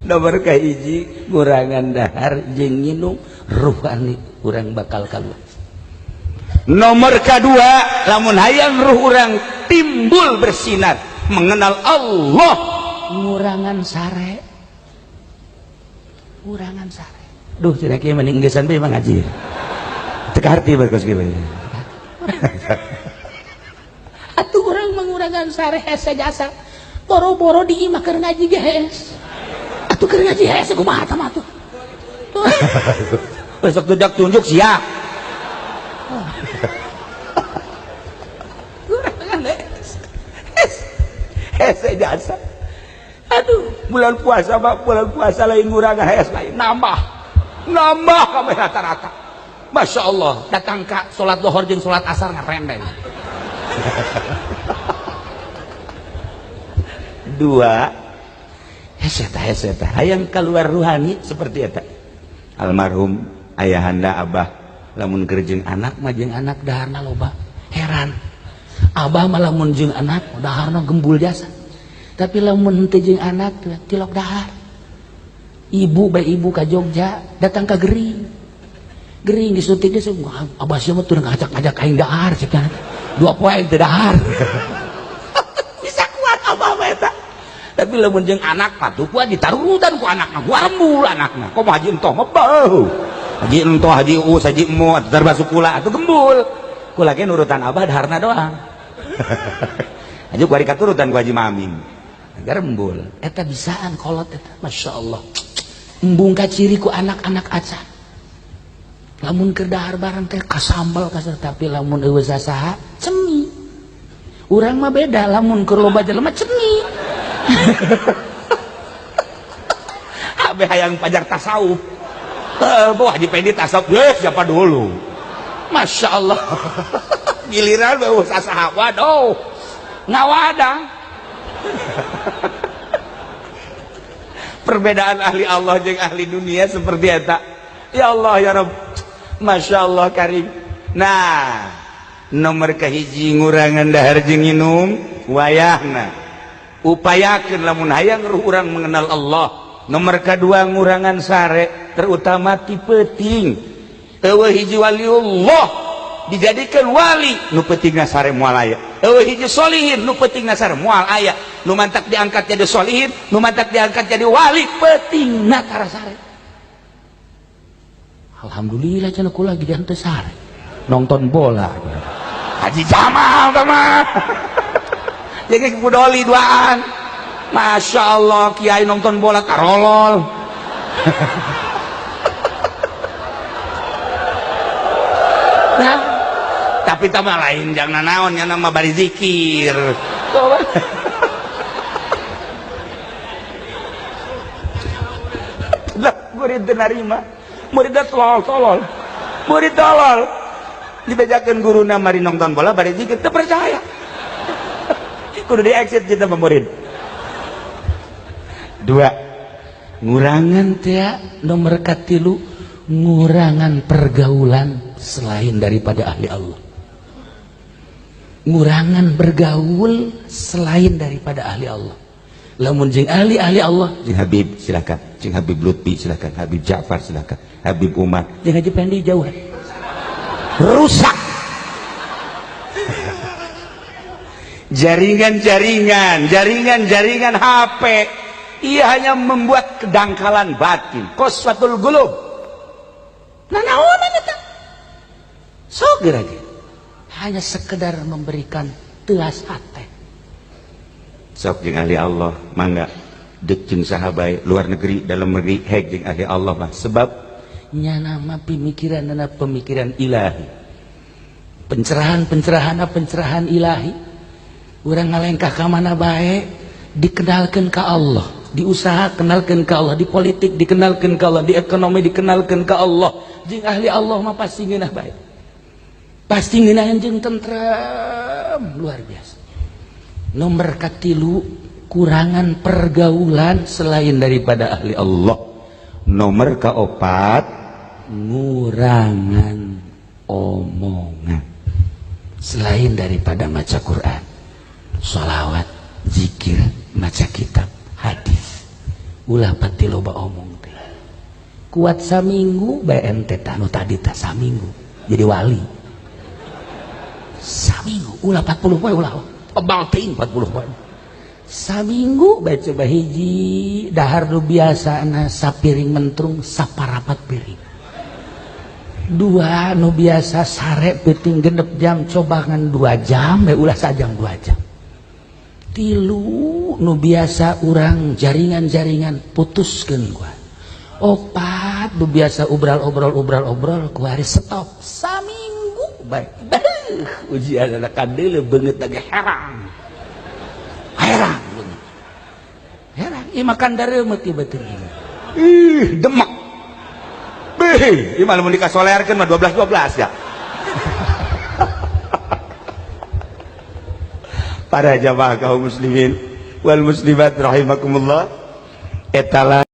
Nomor kahiji ngurangan dahar jeung nginum, ruhani urang bakal keluar. Nomor kedua, lamun hayang ruh urang timbul bersinar mengenal Allah, ngurangan sare, ngurangan sare. Duh, cenah kieu mending enggesan bae ngaji. Teu kaharti bagus kieu. Atuh urang mengurangan sare hese jasa. Boro-boro di imah keur ngaji ge hees. Atuh keur ngaji hees kumaha tah mah atuh. Besok tunjuk tunjuk sia. Kurangan hese jasa. Aduh, bulan puasa mah, bulan puasa lain ngurangan hees, lain nambah. Nambah kabeh rata-rata. Masya Allah, datang ka salat lohor jeung salat asar ngarendeng. Dua, hese tah, hese tah, hayang keluar ruhani seperti eta. Almarhum ayahanda abah lamun keur jeung anak mah, jeung anak daharna loba. Heran. Abah mah lamun jeung anak daharna gembul jasa. Tapi lamun henteu jeung anak tilok dahar. Ibu bae ibu ka Jogja datang ka gering. Gering disuntik dia, abah sia mah tuh ngajak-ngajak aing dahar cek 2 poe aing teu dahar. Bisa kuat abah mah eta. Tapi lamun jeung anak mah tuh kuat ditarurutan ku anakna, gua rembul anakna. Komo haji entoh mah beuh. Haji entoh, haji uus, haji emo termasuk kula atuh gembul. Kula ge nurutan abah daharna doang. Haji kuari katurutan ku Haji Maming. Garembul. Eta bisaan kolot eta. Masya Allah. Embung kaciri ku anak-anak acan. Lamun keur dahar bareng teh kasambal kasar, tapi lamun eueuh sasaha cemi. Urang mah beda, lamun keur loba jelema cemi. Habe hayang pajar tasawuf. Heuh, boh Haji Pendi tasawuf, siapa dulu? Masya Allah. Giliran eueuh sasaha, waduh. Ngawadang. Perbedaan ahli Allah jeung ahli dunia seperti eta. Ya Allah ya Rabb. Masya Allah karim. Nah, nomor kahiji ngurangan dahar jeung nginum wayahna. Upayakeun lamun hayang ruh urang mengenal Allah. Nomor kedua ngurangan sare, terutama ti peuting. Eueuh hiji waliullah dijadikan wali nu peutingna sare moal aya. Eueuh hiji solihin nu peutingna sare moal aya. Nu mantak diangkat jadi solihin, nu mantak diangkat jadi wali peutingna tara sare. Alhamdulillah cenah kula lagi henteu sare. Nonton bola. Haji Jamal tah mah. Jadi kudoli duaan. Masya Allah kiai nonton bola karolol. Nah, tapi tambah lain jangan naon nya nama bari zikir. Lah murid teu narima. Murid tolol tolol. Murid tolol. Dibejakeun guruna mari nonton bola bari zikir teu percaya. Kudu di exit kita mah murid. Dua, ngurangan teh nomor katilu, ngurangan pergaulan selain daripada ahli Allah. Ngurangan bergaul selain daripada ahli Allah. Lamun jeung ahli-ahli Allah, jeung Habib silakan, jeung Habib Lutfi silakan, Habib Ja'far silakan, Habib Umar, jeung Haji Pendi jauhan. Rusak. Jaringan-jaringan, jaringan-jaringan HP, ia hanya membuat kedangkalan batin, qaswatul qulub. Nah, naonan eta? Sok geura ge. Hanya sekedar memberikan telas hate. Sok jeung ahli Allah, mangga deuk jeung saha bae, luar negeri, dalam negeri, hek jeung ahli Allah mah. Sebab nyana mah pemikiranna pemikiran ilahi. Pencerahan-pencerahanna pencerahan ilahi. Urang ngalengkah ka mana bae dikenalkeun ka Allah, di usaha kenalkeun ka Allah, di politik dikenalkeun ka Allah, di ekonomi dikenalkeun ka Allah. Jeung ahli Allah mah pasti ngeunah bae. Pasti ngeunah jeung tentrem luar biasa. Nomor katilu, kurangan pergaulan selain daripada ahli Allah. Nomor keopat, ngurangan omongan selain daripada maca Quran, sholawat, zikir, maca kitab, hadis. Ulah pati loba omong teh. Kuat saminggu bae ente tah nu tadi tah saminggu jadi wali. Saminggu ulah 40 poe, ulah tebal teuing 40 poe. Saminggu bae coba hiji dahar nu biasana sapiring mentrung saparapat piring. Dua, nu biasa sare peuting 6 jam, coba ngan 2 jam bae, ulah sajam, 2 jam. Tilu, nu biasa urang jaringan-jaringan putuskeun gua. Opat, nu biasa obral-obrol obrol-obrol kuari stop saminggu bae. Ujian anak kadeuleu beungeut lagi herang herang beungeut herang. Ieu makan dareumeut ieu beuteung. Ih, demek. Bih, ieu mah lamun dikasolerkeun mah 12 12 ya. Para jamaah kaum muslimin wal muslimat rahimakumullah, etala.